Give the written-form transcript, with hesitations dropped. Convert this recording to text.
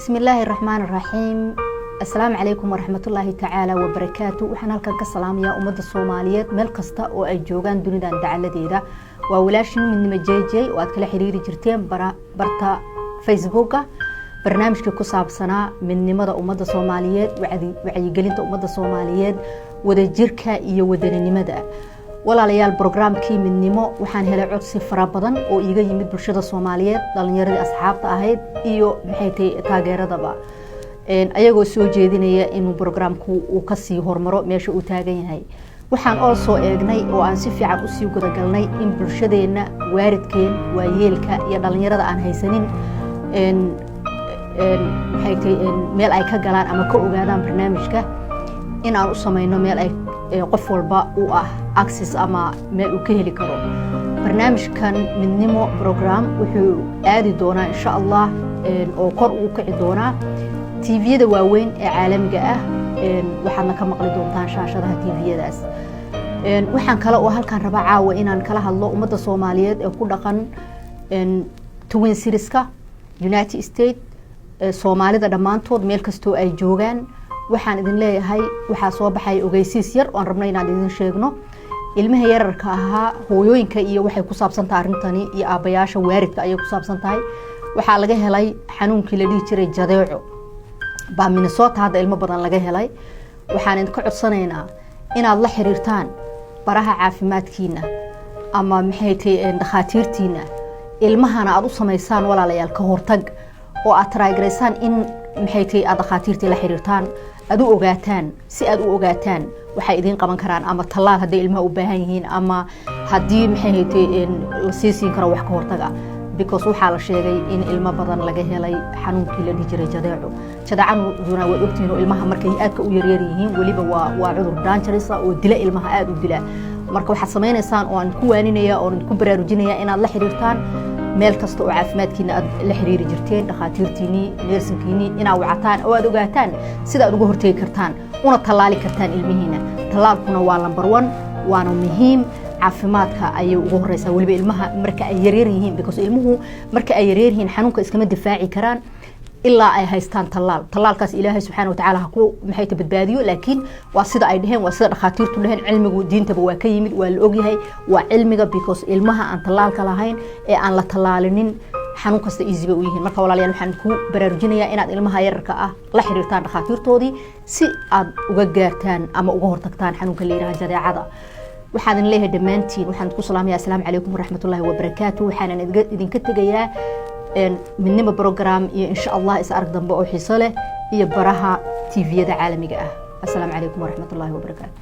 Bismi illaahi raxmaan raxiim. Assalaamu calaykum waraxmatullaahi tacaala wabarakaatu. Waxaan halkan ka salaamayaa ummadda Soomaaliyeed meel kasta oo ay joogaan dunidan dacaladeeda. Waa walaashin Midnimo JJ oo aad kala xiriiri jirteen barta Facebooka. Barnaamijkii ku saabsanaa midnimada ummadda Soomaaliyeed, wacyigelinta ummadda Soomaaliyeed, wadajirka iyo wadaninimada. Walaalayaal, brograamkii midnimo waxaan helay codsi fara badan oo iiga yimid bulshada Soomaaliyeed, dhalinyaradii asxaabta ahayd iyo, maxay tahay, taageeradaba, ayagoo soo jeedinaya inuu brograamku uu kasii hormaro meesha uu taagan yahay. Waxaan oo soo eegnay oo aan si fiican usii gudagalnay in bulshadeenna, waaridkeen, waayeelka iyo dhalinyarada aan haysanin, maxay tahay, meel ay ka galaan ama ka ogaadaan barnaamijka, in aan u samayno meel ay qof walba u ah access ama meel uu ka heli karo barnaamijkan. Midnimo program wuxuu aadi doonaa, insha Allah, oo kor uu kici doonaa TV-yada waaweyn ee caalamiga ah. Waxaadna ka maqli doontaan shaashadaha TV-yadaas. Waxaan kale oo halkaan rabaa caawa inaan kala hadlo ummadda Soomaaliyeed ee ku dhaqan Twin Citieska, United States, Soomaalida dhammaantood meel kastoo ay joogaan. Waxaan idin leeyahay, waxaa soo baxay ogeysiis yar oon rabno inaan idin sheegno. Ilmaha yararka ahaa, hooyooyinka iyo waxay ku saabsan tahay arrintani, iyo aabbayaasha, waaridka ayay ku saabsan tahay. Waxaa laga helay xanuunkii la dhihi jiray jadeeco baa Minnesota hadda ilmo badan laga helay. Waxaan idinka codsanaynaa inaad la xiriirtaan baraha caafimaadkiina ama, maxay tahay, dhakhaatiirtiina, ilmahana aada u samaysaan, walaalayaal, ka hortag oo aad try garaysaan in, maxay tahay, aad dhakhaatiirtii la xiriirtaan, aad u ogaataan, si aad u ogaataan waxay idiin qaban karaan, ama tallaal hadday ilmaha u baahan yihiin, ama haddii, maxay tahay, la sii siin karo wax ka hortag ah, because waxaa la sheegay in ilmo badan laga helay xanuunkii la dhihi jiray jadeeco. Jadeecaduna waad ogtihiin oo ilmaha markay aadka u yaryar yihiin weliba waa cudur dangerous oo dila, ilmaha aada u dila. Marka waxaad samaynaysaan oo aan ku waaninaya oon ku baraarujinaya inaad la xiriirtaan meel kasta oo caafimaadkiina aad la xiriiri jirteen, dhakhaatiirtiinii, nursingkiinii, inaad wacataan oo aad ogaataan sida aad uga hortegi kartaan una tallaali kartaan ilmihiina. Tallaalkuna waa number one, waana muhiim. Caafimaadka ayay ugu horeysaa, weliba ilmaha marka ay yaryar yihiin, because ilmuhu marka ay yaryar yihiin xanuunka iskama difaaci karaan ilaa ay haystaan tallaal. Tallaalkaas Ilaahay subxaana watacaala ha ku, maxay ta, badbaadiyo. Laakiin waa sida ay dheheen, waa sida dhakhaatiirtu dheheen. Cilmigu diintaba waa ka yimid, waa la ogyahay, waa cilmiga, because ilmaha aan tallaalka lahayn ee aan la tallaalinin xanuun kasta easy bay u yihiin. Marka walaalayaal, waxaan ku baraarujinayaa inaad ilmaha yararka ah la xiriirtaan dhakhaatiirtoodii si aad uga gaartaan ama uga hortagtaan xanuunka la yidhaha jadeecada. Waxaan idin leeyahay dhammaantiin, waxaan ku salaamaya asalaamu calaykum waraxmatullaahi wabarakaatu. Waxaanan idinka tegayaa Midnimo program iyo, insha Allah, is arag dambe oo xiiso leh iyo baraha TV-yada caalamiga ah. Assalaamu calaykum waraxmatullaahi wabarakaatu.